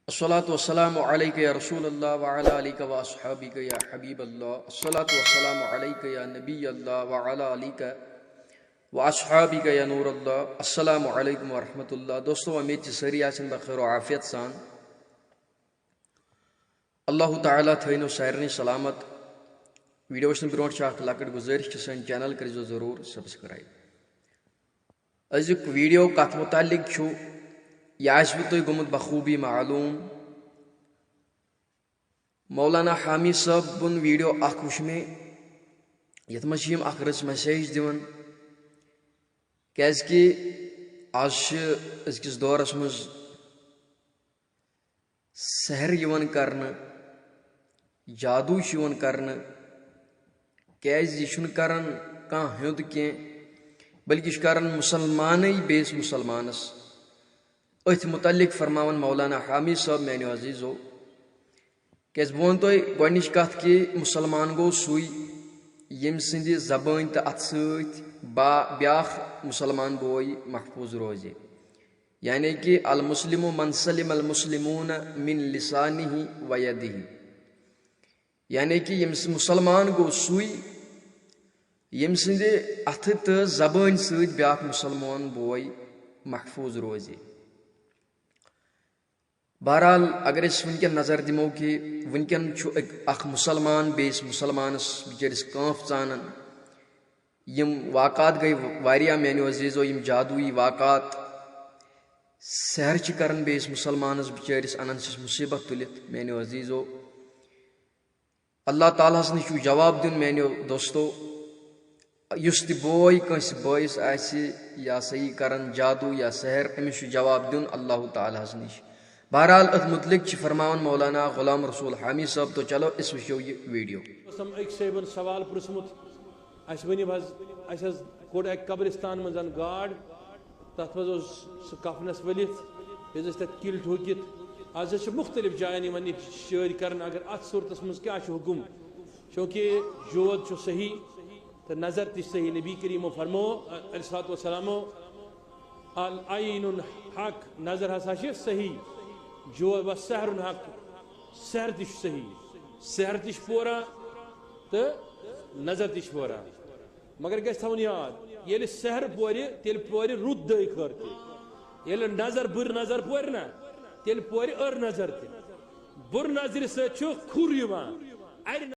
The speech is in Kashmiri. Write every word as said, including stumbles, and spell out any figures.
الصلاة والسلام عليك يا رسول الله وعلى آلك وأصحابك يا حبيب الله. الصلاة والسلام عليك يا نبي الله وعلى آلك وأصحابك يا نور الله. السلام عليكم ورحمة الله. دوستو، امید چھِ سٲری آسن بخیر و عافیت سان۔ اللہ تعالیٰ تھٲینو سارنٕے سلامت۔ ویڈیو وٕچھنہٕ برونٛٹھ چھِ اکھ لۄکٕٹ گُزٲرِش کہِ سٲنۍ چینل کٔرزیو ضروٗر سبسکرائب۔ أزیُک ویڈیو کتھ متعلق چھُ، یہِ آسِوٕ تۄہہِ گوٚمُت بخوٗبی معلوٗم۔ مولانا حامی صٲبُن ویڈیو اکھ وٕچھ مےٚ، یتھ منٛز چھِ یِم اکھ رٕژ میسیج دِوان، کیازِ کہِ آز چھِ أزکِس دورس منٛز سحر یِوان کرنہٕ، جادو چھُ یِوان کرنہٕ، کیازِ یہِ چھُنہٕ کران کانٛہہ ہیوٚنٛد کینٛہہ، بلکہِ یہِ چھُ کران مُسلمانٕے بیٚیِس مُسلمانس۔ أتھۍ مُتعلِق فرماوان مولانا حامی صٲب، میانیو عزیزو، کیازِ بہٕ وَنہٕ تۄہہِ گۄڈٕنِچ کَتھ کہِ مُسلمان گوٚو سُے، ییٚمہِ سٕنٛدِ زبٲنۍ تہٕ اَتھٕ سۭتۍ با-، بیٛاکھ مُسلمان بوے محفوٗظ روزِ۔ یعنی کہِ المسلم من سلم المسلمون من لسانہ و یدہ۔ یعنی کہِ ییٚمہِ سۭتۍ مُسلمان گوٚو سُے، ییٚمہِ سٕنٛدِ اَتھٕ تہٕ زبٲنۍ سۭتۍ بیٛاکھ مُسلمان بوے محفوٗظ روزِ۔ بہرحال، اگر أسۍ وٕنکٮ۪ن نظر دِمو کہِ وٕنکٮ۪ن چھُ أکۍ-، اکھ مُسلمان بیٚیِس مُسلمانس بِچٲرِس کانٛف ژانان۔ یِم واقعات گٔے واریاہ، میانیو عزیزو، یِم جادویی واقعات۔ سحر چھِ کران بیٚیِس مُسلمانس بِچٲرِس، انان چھِس مُصیبت تُلِتھ، میانیو عزیزو۔ اللہ تعالیٰ ہس نِش چھُ جواب دیُن، میانیو دوستو۔ یُس تہِ بوے کٲنٛسہِ بٲیِس آسہِ یا سا یہِ کران جادو یا سحر، أمِس چھُ جواب دیُن اللہ تعالیٰ ہس نِش۔ بہرحال، أتھۍ مُتعلِق چھِ فرماوان مولانا غلام رسول حامی صٲب، تو چلو أسۍ وٕچھو یہِ ویڈیو۔ اوسم أکۍ صٲبن سوال پرٛژھمُت، اسہِ ؤنِو حظ، اسہِ حظ کوٚڑ اکہِ قبرستان منٛز گاڈ، تتھ منٛز اوس سُہ کفنس ؤلِتھ، بیٚیہِ ٲسۍ تتھ کِلۍ ٹھوٗکِتھ۔ از حظ چھِ مُختٔلِف جاین یِوان یہِ شٲعری کرنہٕ، اگر اتھ صوٗرتس منٛز کیٛاہ چھُ حُکُم؟ چوٗنٛکہِ جود چھُ صحیح تہٕ نظر تہِ چھِ صحیح۔ نبی کریٖمو فرمو، علیہ الصلوۃ والسلامو، العین حق، نظر ہسا چھِ صحیح، جود و سحر حق، سحر تہِ چھُ صحیح، سحر تہِ چھُ پورا تہٕ نظر تہِ چھُ پورا۔ مگر گژھِ تھاوُن یاد، ییٚلہِ سحر پورِ، تیٚلہِ پورِ رُت دٲے خٲر تہِ۔ ییٚلہِ نظر، بُرِ نظر پورِ نا، تیٚلہِ پورِ أر نظر تہِ۔ بُرِ نظرِ سۭتۍ چھُ کھُر یِوان، اَرِ